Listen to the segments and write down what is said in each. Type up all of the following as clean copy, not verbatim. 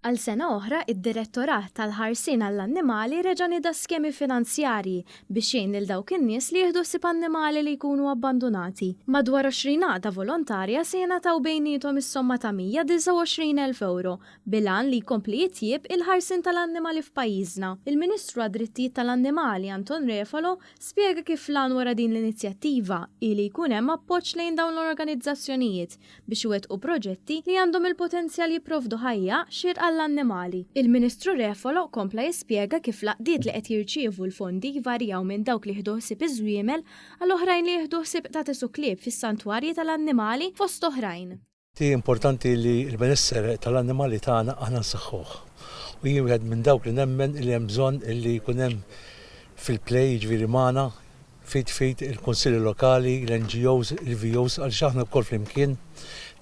Għal sena oħra, id-Direttorat tal-Ħarsien għall-Annimali reġa' nieda skemi finanzjarji biex jgħin lil dawk in-nies li jieħdu ħsieb annimali li jkunu abbandunati. Madwar 20 għaqda volontarja se jingħataw bejniethom is-somma ta' 129,000 ewro bil-għan li jkompli jitjieb il-ħarsien tal-annimali f'pajjiżna. Il-Ministru għad-Drittijiet tal-Annimali Anton Refalo spjega kif l-għan wara din l-inizjattiva hi li jkun hemm appoġġ lejn dawn l-organizzazzjonijiet biex iwettqu proġetti li għandhom il-potenzjal jipprovdu ħajja xierqa għall-annimali. Il-Ministru Refalo kompla jispjega kif l-għaqdiet li qed jirċievu l-fondi jvarjaw minn dawk li jieħdu ħsieb iż-żwiemel għal oħrajn li jieħdu ħsieb qtates u klieb fis-santwarji tal-annimali fost oħrajn. Importanti li l-benessere tal-annimali tagħna aħna nsaħħuh. U jien wieħed minn dawk li nemmen li hemm bżonn li jkun hemm fil-play, jiġifieri magħna, f'id f'id il-Kunsilli Lokali, l-NGOs, il-VOs għaliex aħna lkoll flimkien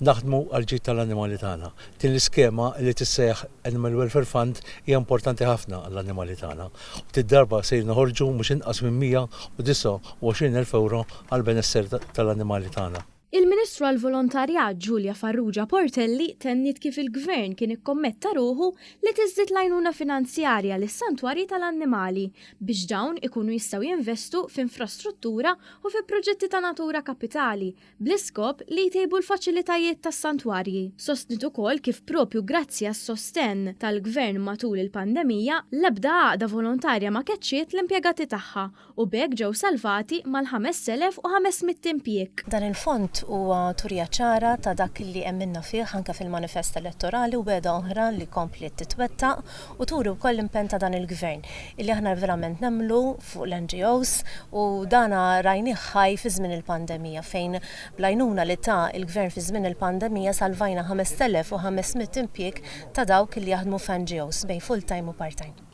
naħdmu għall-ġid tal-annimali tagħna. Din l-iskema li tissejjaħ Animal Welfare Fund hija importanti ħafna għall-annimali tagħna u did-darba sejrin noħorġu mhux inqas minn 129,000 ewro għall-benesseri tal-annimali tagħna. Il-Ministru għall-Volontarjat Julia Farrugia Portelli tenniet kif il-Gvern kien ikkommetta ruħu li tiżdied l-għajnuna finanzjarja lis-santwarji tal-annimali biex dawn ikunu jistgħu jinvestu f'infrastruttura u fi proġetti ta' natura kapitali bl-iskop li jtejbu l-faċilitajiet tas-santwarji. Sostniet ukoll kif propju grazzi għas-sostenn tal-Gvern matul il-pandemija, l-ebda għaqda volontarja ma keċċiet l-impjegati tagħha u b'hekk ġew salvati mal-5,500 impjieg. Dan il-fond huwa turija ċara ta' dak li emminna fih anke fil-manifest elettorali u wegħda oħra li kompliet titwettaq u turi wkoll l-impenn ta' dan il-Gvern illi aħna verament nemmnu fuq l-NGOs u dana rajnih ħaj fi żmien il-pandemija fejn bl-għajnuna li ta l-Gvern fi żmien il-pandemija salvajna 5,500 impjieg ta' dawk li jaħdmu f'NGOs bejn full-time u part-time.